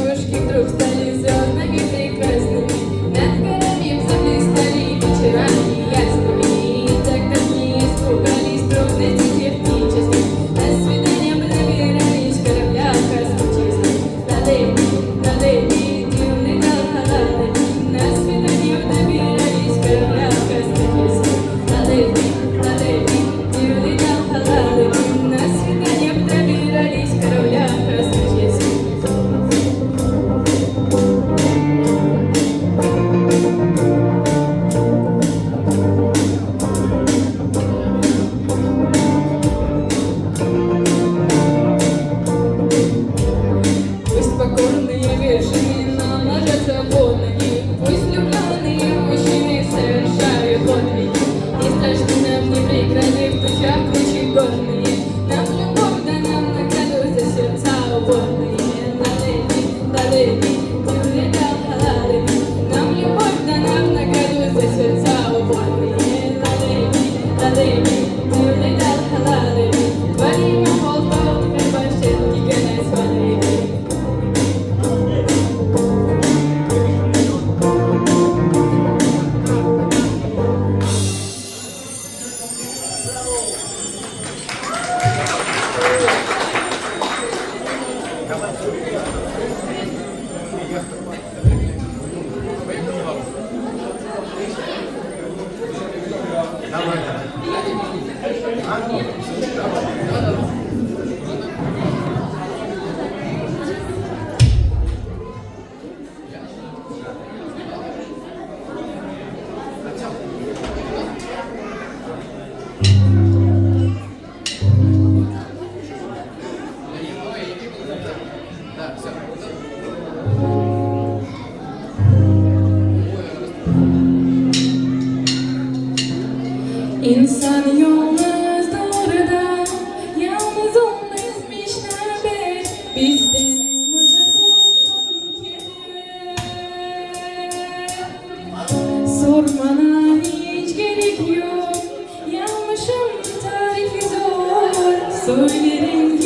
Девушки вдруг стали звездами прекрасными, над горами заблистали вечерами ясными. И тогда не испугались трудностей технических, на свидание добирались в кораблях космических. Налеви, дивный далхалалеви, на свидание добирались в кораблях космических. Налеви, налеви, дивный далхалалеви, на свидание добирались в кораблях космических. Пусть покорные вершины нам ложатся под ноги, пусть влюбленные мужчины совершают подвиги. Не страшны нам ни преграды в тучах кручи горные, нам любовь да нам награду за сердца упорные. Налеви, налеви, дивный далхалалеви, нам любовь да нам награду за сердца упорные. Налеви, налеви, дивный далхалалеви, Валима холтот хербашет кигенес валеви. İnsan yalnızdır da yalnız olmazmış naber, bizden uzak olsun keder. Sormana hiç gerek yok, yanlışım tarifi zor, söylerim.